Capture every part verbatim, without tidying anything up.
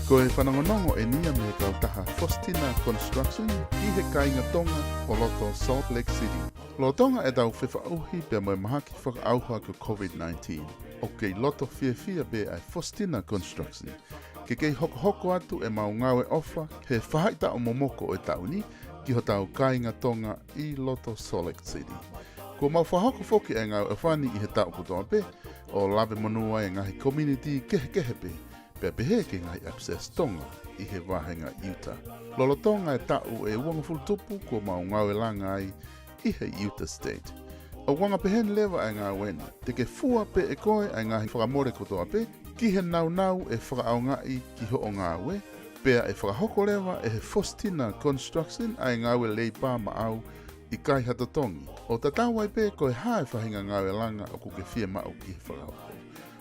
Ko e fanongonongo ʻeni ia mei he kautaha Faustina Construction ʻi he kāinga Tonga ʻo loto Salt Lake City. Lolotonga ʻetau fefaʻuhi pea mo e mahaki fakaʻauha ko e COVID nineteen, ʻoku kei loto fiefia pē ʻa e Faustina Construction ke kei hokohoko atu ʻemau ngāue ʻofa he faʻahitaʻu momoko ʻo e taʻu ni ki hotau kāinga Tonga ʻi loto Salt Lake City. Kuo mau fakahoko foki ʻa e ngāue ʻofa ni ʻi he taʻu kotoa pē, ʻo lave monū ai e ngaahi community kehekehe pē, pea pehē ki he ngaahi access Tonga ʻi he vāhenga Utah. Lolotonga e taʻu ʻe uangofulu tupu kuo mau ngāue langa ai ʻi he Utah State. ʻOku anga pehē ni leva ʻa e ngāue ni, te ke fua pē ʻe koe ʻa e ngaahi fakamole kotoa pē ki he nāunau ʻe fakaʻaongaʻi ki hoʻo ngāue, pea ʻe fakahoko leva ʻe he Faustina Construction ʻa e ngāue leipā maʻau ʻikai ha totongi, ʻo tatau ai pē ko e hā e faʻahinga ngāue langa ʻoku ke fiemaʻu ke fakahoko.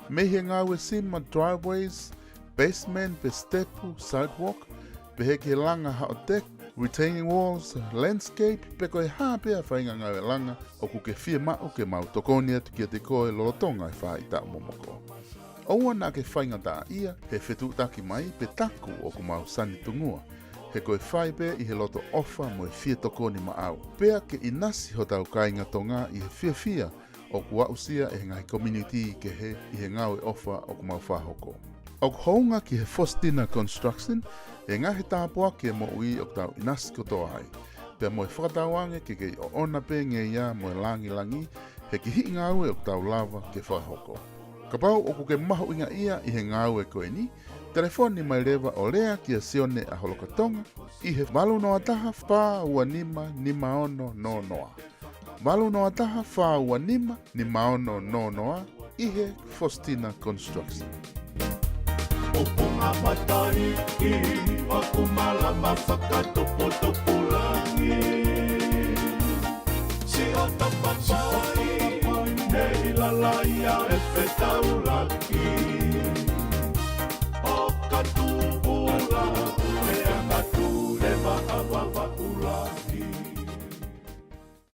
Mei he ngāue sima driveways, basement pe sitepu, sidewalk, pehē ki he langa haʻo deck, retaining walls, landscape, pe ko e hā pē ʻa e faʻahinga ngāue langa ʻoku ke fiemaʻu ke mau tokoni atu kiate koe lolotonga e faʻahitaʻu momoko. ʻOua naʻa ke faingataʻaʻia he fetuʻutaki mai pe taku ʻoku mau sanitungua, he ko e fai pē ʻi he loto ʻofa mo e fie tokoni maʻau, pea ke ʻinasi hotau kāinga Tonga ʻi he fiefia ʻoku aʻusia ʻe he ngaahi community kehe ʻi he ngāue ʻofa ʻoku mau fakahoko. ʻOku hounga ki he Faustina Construction e ngaahi tāpuaki e moʻui ʻoku tau ʻinasi kotoa ai, pea mo e fakatauange ke kei ʻoʻona pē ngeia mo e langilangi he kihiʻi ngāue ʻoku tau lava ke fakahoko. Kapau ʻoku ke mahuʻingaʻia ʻi he ngāue ko eni, telefoni mai leva ʻo lea kia Sione ʻAholokatonga ʻi he valu noa taha fā ua nima nima ono noa noa. Valu noa taha fā ua nima nima ono noa noa ʻi he Faustina Construction. ʻO punga matai ki paku malama fakatuputupulangi. Siʻo tapatai, nei lalaia e fetaulaki. ʻO ka